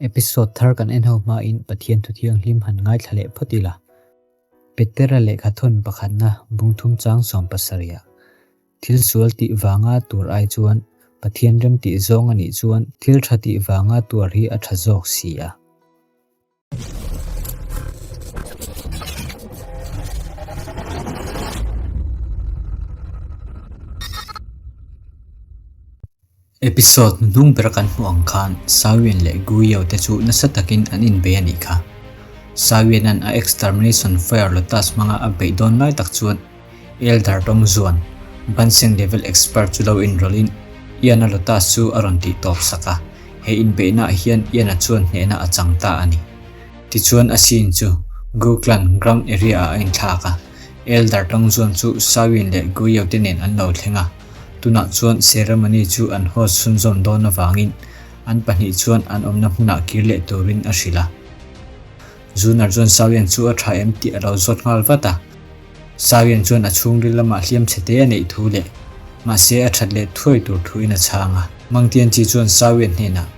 Episode thar kan en ho hmain Pathian thu thianghlim han ngaithla leh phawt ila. Petera lehkha thawn pakhatna bungthum chang 70 ah thil sual tih vanga tur ai chuan Pathian rem tih zawng a nih chuan thil tha tih vanga tuar hi a tha zawk si a. Episode hnuhnung ber kan hmuh ang khan Sawian leh Guiyao te chu nasa takin an inbei a nih kha. Sawianan a Extermination Fire Lotus hmanga a beih dawn lai tak chuan Elder Tawngzuan, Banseng level expert chu lo inrawlhin Ian-a Lotus chu a rawn tih tawp sak a, he inbeihnaah hian Ian-a chuan hnehna a chang ta a ni. Tichuan a scene chu Gu Clan ground area-ah a inthlak a, Elder Tawngzuan chu Sawian leh Guiyao te nen an lo thleng a. Tunah chuan ceremony chu an host chhunzawm dawn avangin an pahnih chuan an awmna hmunah kir leh turin a hrilh a. Zunar chuan Sawian chu a tha em tih a lo zawt nghal vat a. Sawian chuan a chhungril lamah hliam chhe te a neih thu leh mahse a that leh thuai tur thuin a chhang a. Mangtianchi chuan Sawian hnenah,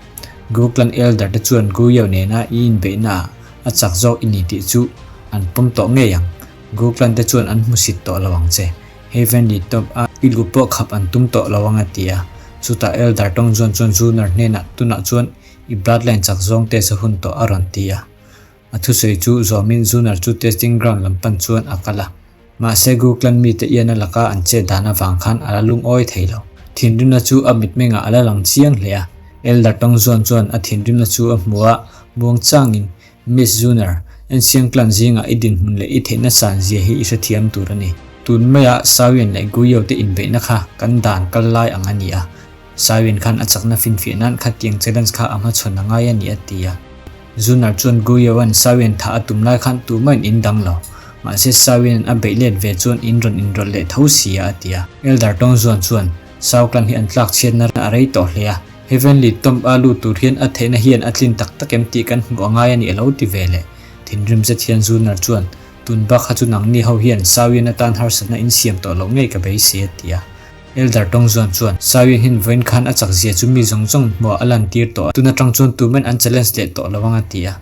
Gu Clan Elder te chuan Gu Yao nena i inbeihnaah a chak zawk i ni tih chu an pawm tawh ngei ang. Gu Clan te chuan an hmusit tawh lo ang che. Heavenly Top a i lu pawh khap an tum tawh lo ang a ti a. Chutah Elder Tawng Zuan chuan Zunar hnenah tunah chuan i bloodline chak zawng test a hun tawh a rawn ti a. A thusawi chu zawmin Zunar chu testing ground lam pan chuan a kal a. Mahse Gu Clan mite ian a laka an chet dan avang khan a la lungawi thei lo. Thinrimna chu a mitmengah a la lang chiang hle a. Elder Tawng Zuan chuan a thinrimna chu a hmu a, muangchangin Miss Zuner, Ensiang clan zingah i dinhmun leh i theihna san zia hi i hrethiam tur a ni. Tun maia Sawian leh Guiyou te inbeihna kha kan dan kal lai ang a ni a. Sawian khan a chakna finfiah nan khatiang challenge kha a hmachhawn a ngai a ni a ti a. Zuner chuan Guiyou-a'n Sawian thah a tum lai khan tumahin in dang lo. Mahse Sawian-a'n a beih let ve chuan in rawn inrawlh leh tho si a a ti a. Elder Tawngzuan chuan Sau clan hi an tlak chhiatna a rei tawh hle a. Heavenly Tomb a lut tur hian a theihna hian a tlin tak tak em tih kan hmuh a ngai a ni a lo ti ve leh. Thinrim zet hian Zunar chuan, Tun bak kha chu nangni ho hian Sawian atan harsatna in siam tawh loh ngei ka beisei a ti a. Elder Tawngzuan chuan, Sawian hian vawiin khan a chak zia chu mi zawng zawng hmuah a lantir tawh a, tun atang chuan tumen an challenge leh tawh lo ang a ti a.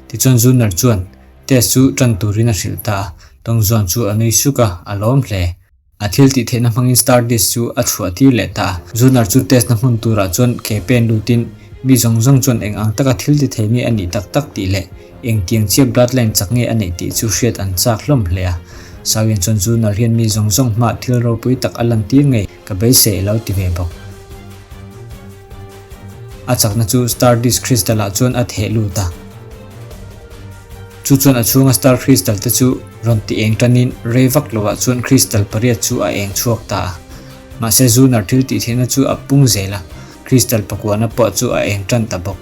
Tichuan Zunar chuan test chu tan turin a hrilh ta a, Tawngzuan chu a nui suk a, a lawm hle. A thil tih theihna hmangin Star Disc chu a chhuah tir leh ta a. Zunar chu test na hmun turah chuan ke pen lutin mi zawng zawng chuan eng ang taka thil ti thei nge a nih tak tak tih leh eng tiang chiah bloodline chak nge a neih tih chu hriat an chak hlawm hle a. Sawian chuan Zunar hian mi zawng zawng hmaah thil ropui tak a lantir ngei ka beisei a lo ti ve bawk. A chakna chu Star Disc Crystal ah chuan a theh lut a. Chu chuan a chhunga Star Crystal te chu rawn ti eng tanin rei vak lovah chuan Crystal pariat chu a eng chhuak ta a. Mahse Zunar thil tih theihna chu a pung zel a, Crystal pakuana pawh chu a eng tan ta bawk.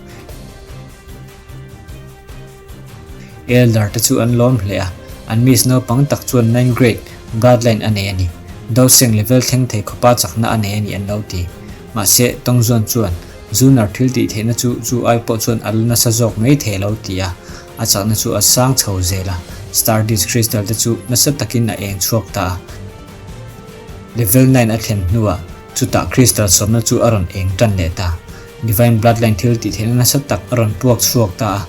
Elder te chu an lawm hle a, an miss naupang tak chuan nine grade bloodline a nei a ni. Doseng level thleng thei khawpa chakna a nei a ni an lo ti. Mahse, Tawngzuan chuan Zunar thil tih theihna chu chu ai pawh chuan a la nasa zawk mai thei a lo ti a, a chakna chu a sang chho zel a, Star Disc Crystal te chu nasa takin a eng chhuak ta a. Level nine a thlen hnuah chutah Crystal sawmna chu a rawn eng tan leh ta. Divine Bloodline thil tih theihna nasa tak a rawn puak chhuak ta a.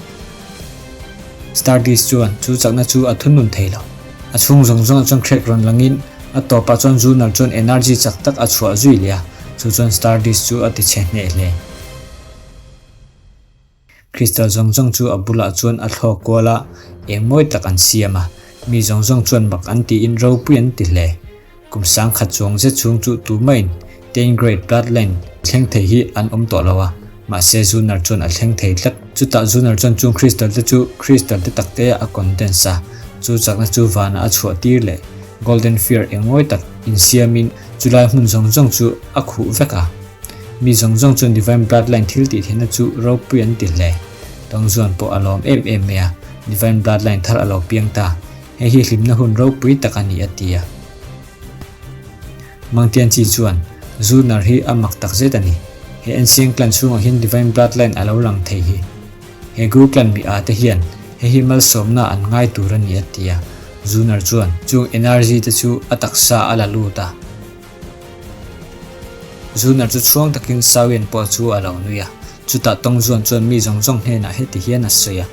Star Disc chuan chu chakna chu a thunun thei lo. A chhung zawng zawngah chuan crack rawn langin a tawpah chuan Zunar chuan energy chak tak a chhuah zui leh a, chu chuan Star Disc chu a ti chhe hneh hle. Crystal zawng zawng chu a bulah chuan a thlawk kual a, eng mawi tak an siam a, mi zawng zawng chuan mak an tiin ropui an ti hle. Kum sangkhat chuang zet chhung chu tumahin Ten Grade Bloodline thleng thei hi an awm tawh lo a, mahse Zunar chuan a thleng thei tlat. Chutah Zunar chuan chung crystal te chu crystal te tak te ah a condense a, chu chakna chu vanah a chhuah tir leh Golden Fear engmawi tak insiamin chulai hmun zawng zawng chu a khuh vek a. Mi zawng zawng chuan Divine Bloodline thil tih theihna chu ropui an ti hle. Tawngzuan pawh a lawm em em mai a, Divine Bloodline thar a lo piang ta. Hei hi hlimna hun ropui tak a ni a ti a. Mangtianchi chuan, Zunar hi a mak tak zet a ni. He Ancient Clan chhungah hian Divine Bloodline a lo lang thei hi. He Guru Clan mi a te hian hei hi malsawmna an ngai tur a ni a ti a. Zunar chuan chung energy te chu a taksa a la lut a. Zunar chu chhuang takin Sawian pawh chu a lo nui a. Chutah Tawngzuan chuan mi zawng zawng hnenah heti hian a sawi a,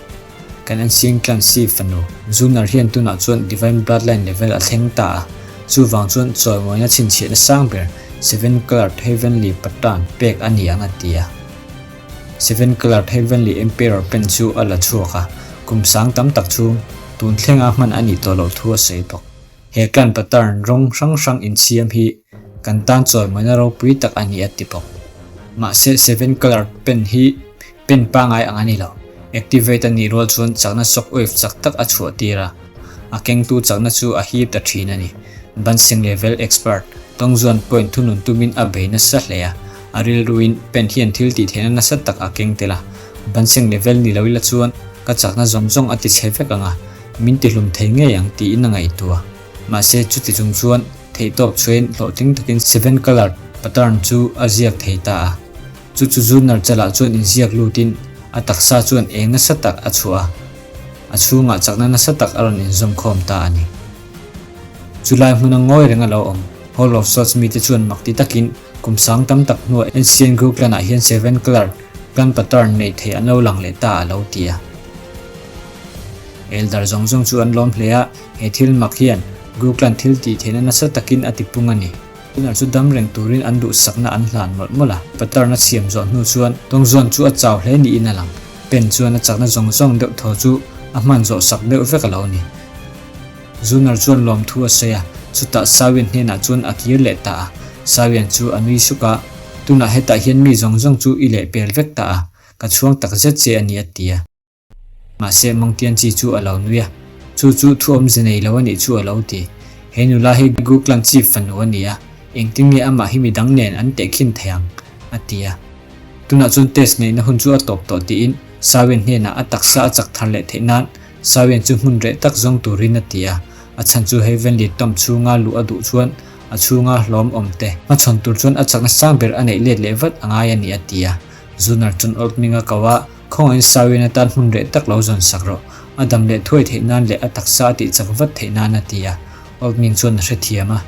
Kan Ancient Clan si fanu, Zunar hian tunah chuan Divine Bloodline level a thleng ta a, chuvang chuan chawimawina chhinchhiahna sang ber Seven Colored Heavenly Pattern pek a ni ang a ti a. Seven Colored Heavenly Emperor pen chu a la chhuak a, kum sang tam tak chhung tun thlenga hman a nih tawh loh thu a sawi bawk. He clan pattern rawng hrang hrang insiam hi kan tan chawimawina ropui tak a ni a ti bawk. Mahse Seven Colored Pen hi pen pangai ang a ni lo. Activate a nih rual chuan chakna shock wave chak tak a chhuah tir a, a kengtu chakna chu a hip ta thin a ni. Bansing level expert Tawngzuan point thunun tumin a bei nasa hle a, a rilruin pen hian thil tih theihna nasa tak a keng tel a. Bansing level ni lo ila chuan ka chakna zawng zawng a ti chhe vek ang a, Min tihlum thei ngei ang tiin a ngaihtuah. Mahse chuti chung chuan theihtawp chhuain hlawhtling takin Seven Colored Pattern chu a ziak thei ta a. Chu chu Zunner chalah chuan inziak lutin a taksa chuan eng nasa tak a chhuah a, a chhungah chakna nasa tak a rawn inzawm khawm ta a ni. Chulai hmuna ngawi reng a lo awm. Hall of Swords mite chuan mak ti takin kum sang tam tak hnuah Ancient Gu Clan ah hian Seven Colored Clan Pattern nei thei an lo lang leh ta a lo ti a. Elder zawng zawng chu an lawm hle a, he thil mak hian Gu Clan thil tih theihna nasa takin a tipung a ni. Tunah chu dam reng turin an duhsakna an hlan mawlh mawlh a, pattern a siam zawh hnu chuan Tawngzuan chu a chau hle niin a lang. Pen chuan a chakna zawng zawng deuh thaw chu a hman zawh sak deuh vek a lo ni. Zunar chuan lawmthu a sawi a, chutah Sawian hnenah chuan a kir leh ta a. Sawian chu a nui suk a, Tunah hetah hian mi zawng zawng chu i lehpel vek ta a, ka chhuang tak zet che a ni a ti a. Mahse Mangtian chi chu a lo nui a, Chu chu thu awmze nei lo a nih chu a lo ti. He nula hi Gu Clan Chief fanu a ni a, engtin nge amah hi midang nen an tehkhin thei ang? a ti a. Tunah chuan test neihna hun chu a tawp tawh tiin Sawian hnenah a taksa a chak thar leh theih nan Sawian chu hmun reh tak zawng turin a ti a, a chhan chu hei Venli tomb chhunga luh a duh chuan a chhunga hlawm awm te hmachhawn tur chuan a chakna sang ber a neih let leh vat a ngai a ni a ti a. Zunar chuan Old Ming a ko a, Khawngaihin Sawian atan hmun reh tak lo zawn sak rawh, a dam leh thuai theih nan leh a taksa a tih chak vat theih nan a ti a. Old Ming chuan a hrethiam a.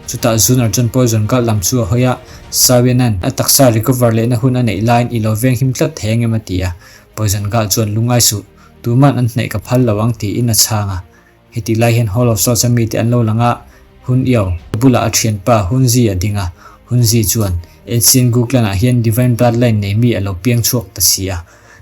Chutah Zunar chuan poison kalh lam chu a hawi a, Sawianan a taksa recover lehna hun a neih laiin i lo veng him tlat thei angem a ti a. Poison kalh chuan lungngai suh, tuman an hnaih ka phal lo ang tiin a chhang a. Hetih lai hian Hall of Swords a mite an lo lang a, Hun Yao bulah a thianpa Hun Zi a ding a, Hun Zi chuan Ancient Gu Clan ah hian Divine Bloodline nei mi a lo piang chhuak ta si a,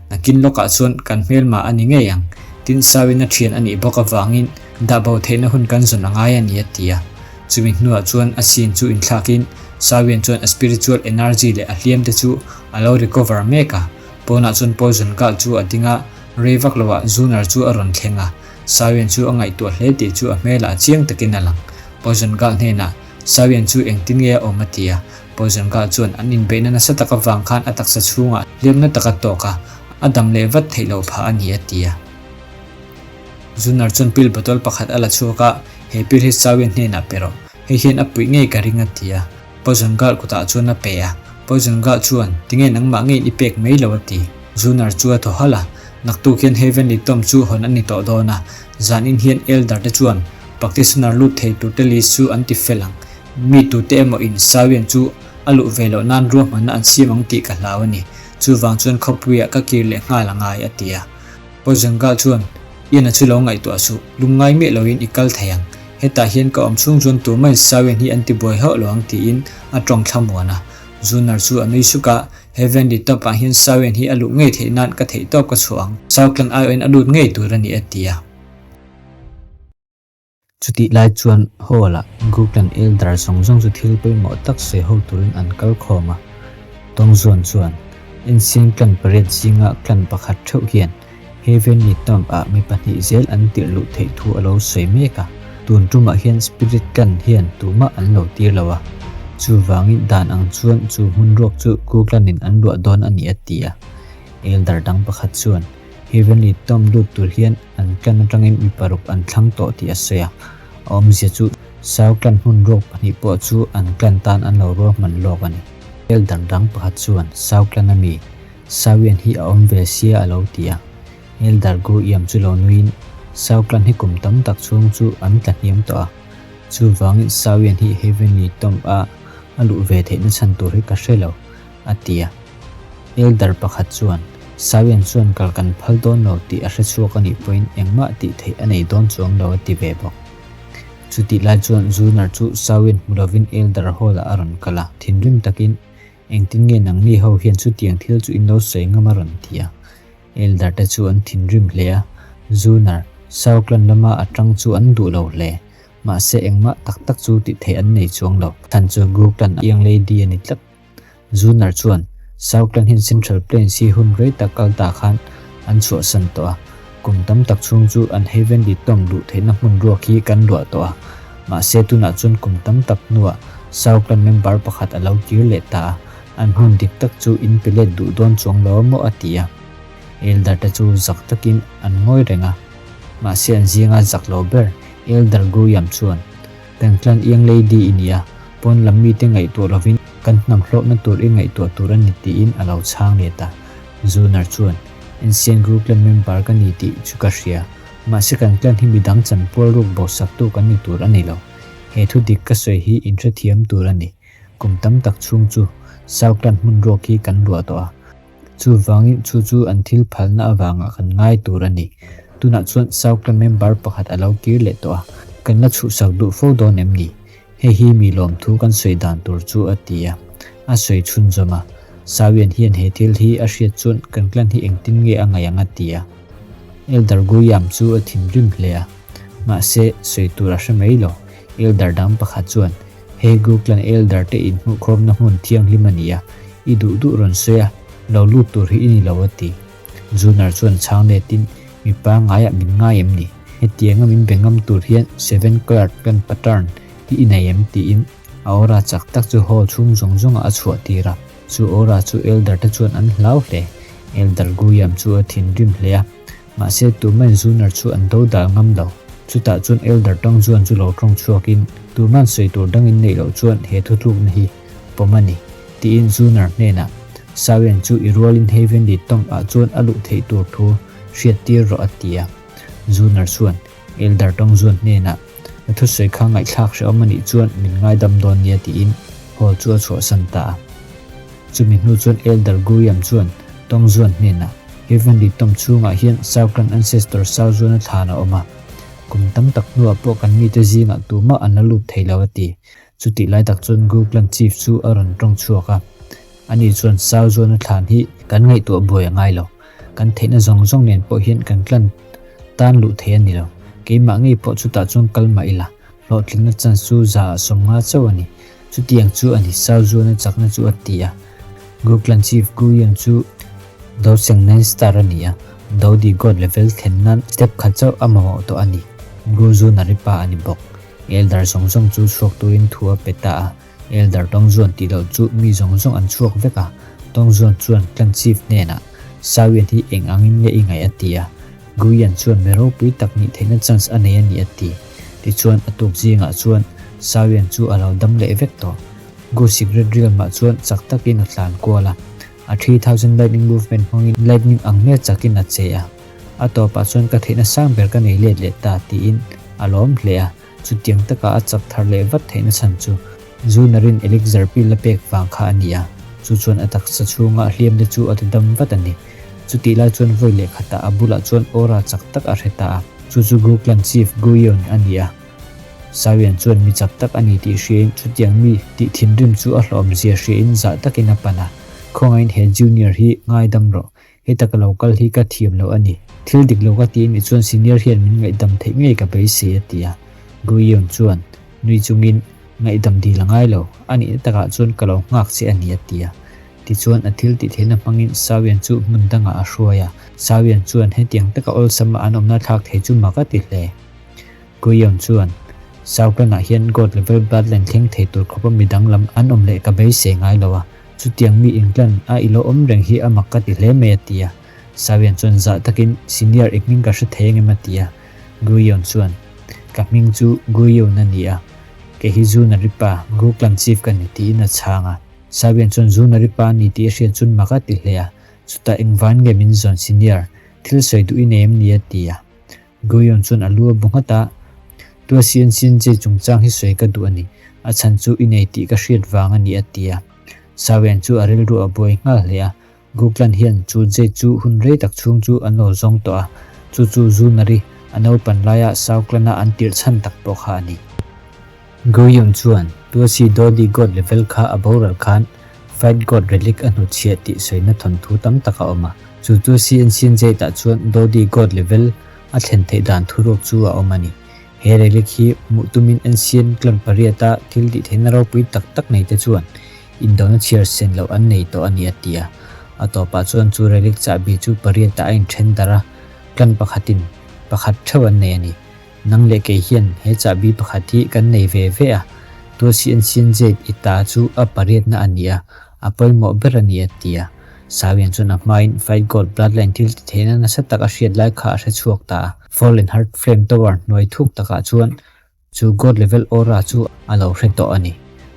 nakin lawkah chuan kan hmelma a ni ngei ang, tin Sawin a thian a nih bawk avangin dah bo theihna hun kan zawn a ngai a ni a ti a. Chumi hnuah chuan a scene chu inthlakin Sawin chuan a spiritual energy leh a hliam te chu a lo recover mek a, pawnah chuan Poison Girl chu a ding a, rei vak loah Zunar chu a rawn thleng a. Sawian chu a ngaihtuah hle tih chu a hmelah chiang takin a lang. Poison Girl hnenah, Sawian chu engtin nge a awm a ti a. Poison Girl chuan an inbeihna nasa tak avang khan a taksa chhungah hliamna tak a tawk a, a dam leh vat theih loh phah a ni a ti a. Zunar chuan pill bottle pakhat a la chhuak a, He pill hi Sawian hnenah pe rawh, hei hian a puih ngei ka ring a ti a. Poison Girl kutah chuan a pe a, Poison Girl chuan, Tinge nangmah ngeiin i pek mai lo a ti. Zunar chu a thaw halh a, Naktuk hian Heavenly Tomb chu hawn a ni tawh dawn a, zanin hian Elder te chuan practitioner lut thei tur te list chu an ti fel ang. Mi tute emaw in Sawian chu a luh ve loh nan ruahmanna an siam ang tih ka hlau a ni. Chuvang chuan khawpuiah ka kir leh nghal a ngai a ti a. Poison Girl chuan, Ian-a chu lo ngaihtuah suh, lungngai miah loin i kal thei ang. Hetah hian ka awm chhung chuan tumahin Sawian hi an ti buai hauh lo ang tiin a tawng thlamuan a. Zunar chu a nui suk a, Heavenly Top ah hian Sawian hi a luh ngei theih nan ka theih tawp ka chhuah ang. Southland aiawhin a lut ngei tur a ni a ti a. Chutih lai chuan Hall-ah Guklan Elder zawng zawng chu thil pawimawh tak sawi ho turin an kal khawm a. Tawngzuan chuan, Ancient clan pariat zinga clan pakhat theuh hian Heavenly Tomb-ah mi pahnih zel an tirh luh theih thu a lo sawi mek a. Tun tumah hian Spirit clan hian tumah an lo tir lo a. Chuvangin dan ang chuan chu hmun ruak chu Guklan-in an luah dawn a ni a ti a. Elder dang pakhat chuan, Heavenly Tomb lut tur hian An clan atangin mi paruk an thlang tawh tih a sawi a, a awmzia chu Sau clan hmun ruak pahnih pawh chu an clan tan an lo ruahman lawk a ni. Elder dang pakhat chuan Sau clan a mi, Sauian hi a awm ve sia a lo ti a. Elder Gu Iam chu lo nuiin Sau clan hi kum tam tak chhung chu an tla hniam tawh a, chuvangin Sauian hi Heavenly Tomb a a luh ve theihna chhan tur hi ka hre lo, a ti a. Elder pakhat chuan, Sawian chuan kal kan phal dawn lo tih a hre chhuak a nih pawhin engmah tih theih a nei dawn chuang lo a ti ve bawk. Chutih lai chuan Zunar chu Sawian hmu lovin Elder Hall-ah a rawn kal a, thinrim takin, Engtin nge nangni ho hian chutiang thil chu in lo sawi ngam a rawn ti a. Elder te chu an thinrim hle a, Zunar, Sauklan lama a tang chu an duh lo hle. Mahse engmah tak tak chu tih theih an nei chuang lo. Chhan chu Guklan a Young Lady a ni tlat. Zunar chuan, Southland hian Central Plains hi hun rei tak kal ta khan an chhuahsan tawh a, kum tam tak chhung chu an Heavenly Tomb luh theihna hmun ruak hi kan luah tawh a. Mahse tunah chuan kum tam tak hnuah Southland member pakhat a lo kir leh ta a, an hmun dik tak chu in pe let duh dawn chuang lo maw a ti a. Elder te chu zak takin an ngawi reng a. Mahse an zinga zak lo ber Elder Gruyam chuan, Kan clan Young Lady i ni a, pawn lam mite ngaihtuah lovin kan hnam hlawhna tur i ngaihtuah tur a ni tiin a lo chhang let a. Zunar chuan, Ancient Group clan member ka ni tih chu ka hria, mahse kan clan hi midang chanpual ruk bosaktu kan ni tur a ni lo. He thu dik ka sawi hi inhrethiam tur a ni. Kum tam tak chhung chu South clan hmun ruak hi kan luah tawh a. Chuvangin chu chu an thil phalna avanga kan ngai tur a ni. Tunah chuan Southland member pakhat a lo kir leh tawh a, kan la chhuhsak duh fo dawn em ni? Hei hi mi lawmthu kan sawi dan tur chu a ti a, a sawi chhunzawm a. Sawian hian he thil hi a hriat chuan kan clan hi engtin nge a ngaih ang a ti a. Elder Guyam chu a thinrim hle a, mahse sawi tur a hre mai lo. Elder dang pakhat chuan He Guklan Elder te inhmuhkhawmna hmun thianghlim a ni a, i duh duh rawn sawi a, lo lut tur hi i ni lo a ti. Zunar chuan chhang letin, Mi pangaiah min ngai em ni? Hetianga min be ngam tur hian Seven Colored Clan Pattern hi i nei em? tiin a aura chak tak chu hall chhung zawng zawngah a chhuah tir a. Chu aura chu Elder te chuan an hlau hle. Elder Guyam chu a thinrim hle a. Mahse, tumain Zunar chu an do dal ngam lo. Chutah chuan Elder Tang Zuan chu lo tawng chhuakin, Tuman sawi tur dangin neih loh chuan he thutlukna hi pawm a ni, tiin Zunar hnenah, Sawian chu i rualin Heavenly Tomb ah chuan a luh theih tur thu hriattir rawh a ti a. Zunar chuan Elder Tang Zuan hnenah, Na thusawi kha ngaihthlak hrehawm a nih chuan min ngaidam dawn nia tiin hall chu a chhuahsan ta a. Chumi hnu chuan Elder Guriam chuan Tawngzuan hnenah, Heavenly Tomb chhungah hian Southland Ancestor Sauzuana thlan a awm a. Kum tam tak hnuah pawh kan mite zingah tumah an la lut thei lo a ti. Chutih lai tak chuan Guklan Chief chu a rawn tawng chhuak a. Ani chuan Sauzuana thlan hi kan ngaihtuah buai a ngai lo. Kan theihna zawng zawng nen pawh hian kan clan tan luh thei a ni lo. Keimah ngei pawh chutah chuan kal mah ila, hlawhtlinna chance chu 150 chauh a ni. Chutiang chu a ni, Sao Zuana chakna chu a ti a. Guklan Chief Guyon chu Do Seng Nine Star a ni a, Do Di God level thlen nan step khat chauh a mamawh tawh a ni. Gu Zu Naripa a ni bawk. Elder zawng zawng chu chhuak turin thu a pe ta a, Elder Tawng Zuan tih loh chu mi zawng zawng an chhuak vek a. Tawng Zuan chuan Clan Chief hnenah, Sao Yan hi eng angin nge i ngaih a ti a. Guyan chuan mi ropui tak nih theihna chance a nei a ni a ti. Tichuan a tuk zingah chuan Sawian chu a lo dam leh vek tawh. Gu Secret Realm-ah chuan chak takin a tlan kual a, a 3000 Lightning Movement hmangin lightning ang hmel chakin a che a. A tawpah chuan ka theihna sang ber ka nei let leh ta tiin a lawm hle a, chutiang taka a chak thar leh vat theihna chhan chu Zunarin elixir pill a pek vang kha a ni a, chu chuan a taksa chhunga hliamte chu a ti dam vat a ni. Chutih lai chuan vawi leh khatah a bulah chuan aura chak tak a hre ta a, chu chu Gu Clan Chief Gu Yeon a ni a. Sawian chuan mi chak tak a ni tih hriain chutiang mi tih thinrim chu a hlawhawmzia hriain zah takin a pan a, Khawngaihin he junior hi ngaidam rawh, heta ka lo kal hi ka thiam loh a ni. Thil dik lo ka ti a nih chuan senior hian min ngaihdam theih ngei ka beisei a ti a. Gu Yeon chuan nui chungin ngaihdam dil a ngai lo, a nihna takah chuan ka lo nghak che a ni a ti a. Tichuan a thil tih theihna hmangin Sawian chu hmun dangah a hruai a, Sawian chuan hetiang taka awlsama an awmna thlak thei chu mak a ti hle. Guion chuan, Southland-ah hian God level Bloodline thleng thei tur khawpa mi danglam an awm leh ka beisei ngai lo a, chutiang mi England a i lo awm reng hi a mak ka ti hle mai a ti a. Sawian chuan zah takin, Senior i hming ka hre thei angem a ti a. Guion chuan, Ka hming chu Guion a ni a, kei hi Zunaripa, Guklan Chief ka ni tiin a chhang a. Sawian chuan Zunari pa a ni tih a hriat chuan mak a ti hle a, chutah engvan nge min zawn senior, thil sawi duh i nei em ni a ti a. Guion chuan a lu a bu nghat a, Tua CNCNJ chungchang hi sawi ka duh a ni, a chhan chu i nei tih ka hriat vang a ni a ti a. Sawian chu a rilru a buai nghal hle a. Guklan hian chu Jade chu hun rei tak chhung chu an lo zawng tawh a, chu chu Zunari a naupan laia Sauklana an tirh chhan tak pawh kha a ni. Guiyun chuan Tuasi Dodi God level kha a boral khan Fight God Relic a hnutchhiah tih sawina thawnthu tam tak a awm a. Chu Tuasi Ancient Jade ah chuan Dodi God level a thlen theih dan thuruk chu a awm a ni. He relic hi hmuh tumin Ancient clan pariata thil tih theihna ropui tak tak nei te chuan indona chhiar sen loh an nei tawh a ni a ti a. A tawpah chuan chu relic chahbi chu pariatah a inthen darh a, clan pakhatin pakhat theuh an nei a ni. Nang leh kei hian he chahbi pakhat hi kan nei ve ve a, Tuasi Ancient Jade i ta chu a pariatna a ni a, a pawimawh ber a ni a ti a. Sawian chuan a hmain Fight God Bloodline thil ti theihna nasa tak a hriat lai kha a hre chhuak ta a. Fallen Heart Flame Tower hnuai thuk takah chuan chu God Level Aura chu a lo hre tawh a ni.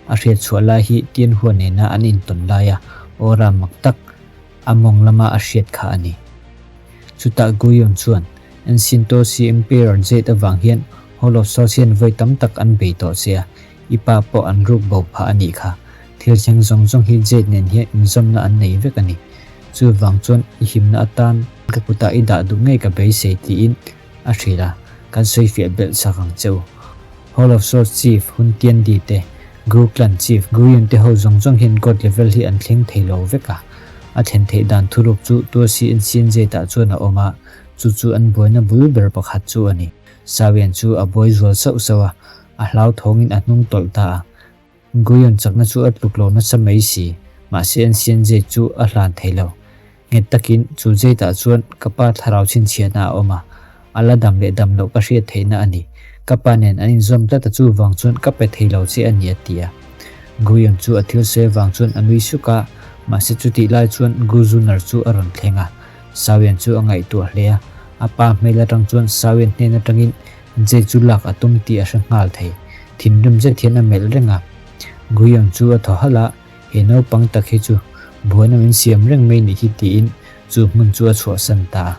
A hriat chhuah lai hi Tianhua nena an intawn laia aura mak tak a mawng lama a hriat kha a ni. Chutah Guion chuan Ancient Tosi Emperor Jade avang hian Hall of Souls hian vawi tam tak an bei tawh che a, i pa pawh an ruk bo phah a nih kha. Thil thleng zawng zawng hi Jade nen hian inzawmna an nei vek a ni. Chuvang chuan i himna atan ka kutah i dah duh ngei ka beisei tiin a hrilh a, kan sawifiah belh chak ang che u. Hall of Swords Chief Hun Tiandi te, Gu Clan Chief Gu Yun te ho zawng zawng hian God level hi an thleng thei lo vek a. A thlen theih dan thuruk chu Tuasi NCNZ ah chuan a awm a, chu chu an buaina bul ber pakhat chu a ni. Sawian chu a buai zual sauh sauh a, a hlauthawngin a hnung tawlh ta a. Guyon chakna chu a tluk lo nasa mai si, mahse NCNZ chu a hlan thei lo. Nghet takin chu Jade-ah chuan ka pa thlarau chhinchhiahna a awm a, a la dam leh dam loh ka hriat theihna a ni. Ka pa nen an inzawm tlat a chuvang chuan ka pe thei lo che a ni a ti a. Guyon chu a thil sawi avang chuan a nui suk a, mahse chutih lai chuan Gu Zunar chu a rawn thleng a. Sawian chu a ngaihtuah hle a, a pa hmel atang chuan Sawian hnen atangin Jade chu lak a tum tih a hre nghal thei. Thinrim zet hian a melh reng a. Guyon chu a thaw halh a. He naupang tak hi chu buaina min siam reng mai nih hi tiin chu hmun chu a chhuahsan ta a.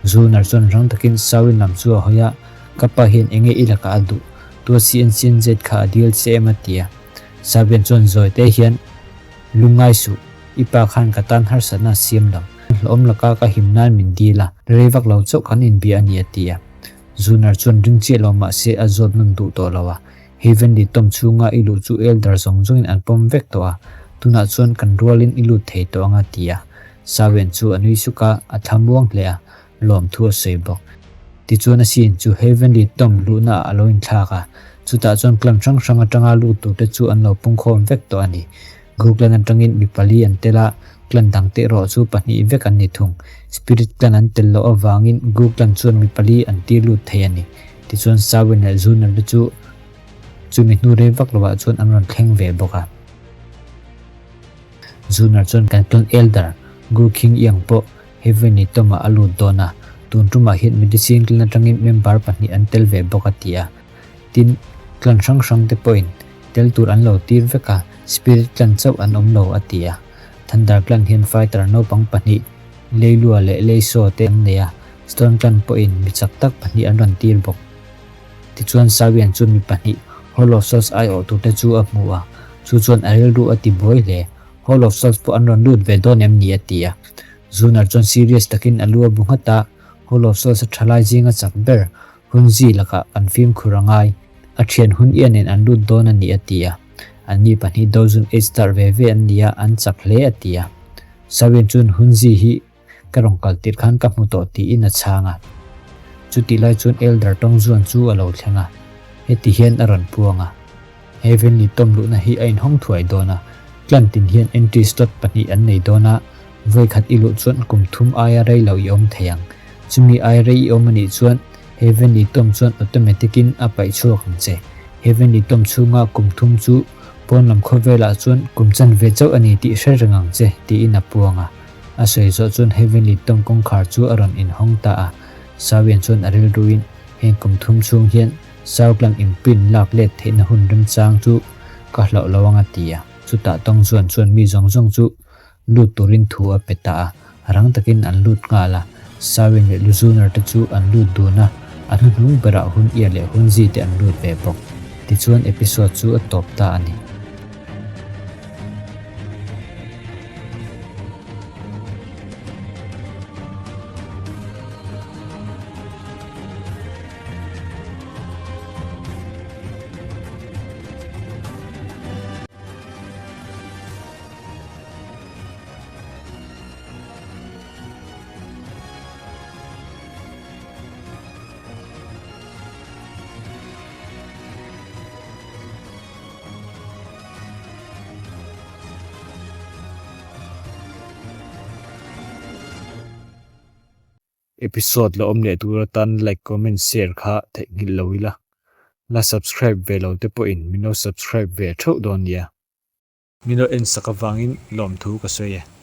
Zunar chuan rang takin Sawin lam chu a hawi a, Ka pa hian enge i lakah a duh? Tua CNCNZ kha a dil che em a ti a. Sawian chuan zawi te hian, Lungngai suh, i pa khan ka tan harsatna a siam lo. Hlawm laka ka him nan min dil a, rei vak lo chauh kan inbia a ni a ti a. Zunar chuan ring chiah lo mahse a zawt nawn duh tawh lo a. Heavenly Tomb chhunga i luh chu Elder zawng zawngin an pawm vek tawh a, tunah chuan kan rualin i lut thei tawh ang a ti a. Sawian chu a nui suk a, a thla muang hle a, lawmthu a sawi bawk. Tichuan a sin chu Heavenly Tomb luhna ah a lo inthlak a, chutah chuan clan hrang hrang atanga lut turte chu an lo pungkhawm vek tawh a ni. Gu clan atangin mi pali an tel a, clan dangte erawh chu pahnih vek an ni thung. Spirit clan an tel loh avangin Gu clan chuan mi pali an tir lut thei a ni. Tichuan Sawin leh Zunar te chu chumi hnu rei vak lovah chuan an rawn thleng ve bawk a. Zunar chuan kan clan elder Gu Khing Iang pawh Heavenly Tomb-ah a lut dawn a, tun tumah hian Medicine clan atangin member pahnih an tel ve bawk a ti a. Tin, clan hrang hrang te pawhin tel tur an lo tir vek a, Spirit clan chauh an awm lo a ti a. Thunder clan hian fighter naupang pahnih Leilua leh Leisaw te an nei a, Stone clan pawhin mi chak tak pahnih an rawn tir bawk. Tichuan Sawian chu mi pahnih Hall of Souls aiawh turte chu a hmu a, chu chuan a rilru a ti buai hle. Hall of Souls pawh an rawn lut ve dawn em ni a ti a. Zunar chuan serious takin a lu a bu nghat a, Hall of Souls a thalai zinga chak ber Hunzi lakah kan fimkhur a ngai, a thian hun ia nen an lut dawn a ni a ti a. Anni pahnih Dozun eight star ve ve an ni a, an chak hle a ti a. Sawian chuan Hunzi hi ka rawn kal tirh khan ka hmu tawh tiin a chhang a. Chutih lai chuan Elder Tawngzuan chu a lo thleng a, heti hian a rawn puang a. Heavenly Tomb luhna hi a inhawng thuai dawn a, clan tin hian entry slot pahnih an nei dawn a, vawikhat i luh chuan kum thum aia rei lo i awm thei ang. Chumi aia rei i awm anih chuan Heavenly Tomb chuan automatic in a paih chhuak ang che. Heavenly Tomb chhunga kum thum chu pawn lam khawvelah chuan kum chanve chauh a ni tih hre reng ang che, tiin a puang a. A sawi zawh chuan Heavenly Tomb kawngkhar chu a rawn inhawng ta a. Sawian chuan a rilruin heng kum thum chhung hian Southland imprint lak let theihna hun remchang chu ka hlauh lo ang a ti a. Chutah tawng chuan chuan mi zawng zawng chu lut turin thu a pe ta a, rang takin an lut nghal a. Sawin leh Luzuner te chu an lut dun a, a hnuhnung berah hun ia leh hun zi te an lut ve bawk. Tichuan episode chu a tawp ta a ni. Episode la awm leh tur atan like comment share kha theihnghilh lo ila. La subscribe ve lo te pawhin min lo subscribe ve theuh dawn nia. Min lo en sak avangin lawmthu ka sawi e.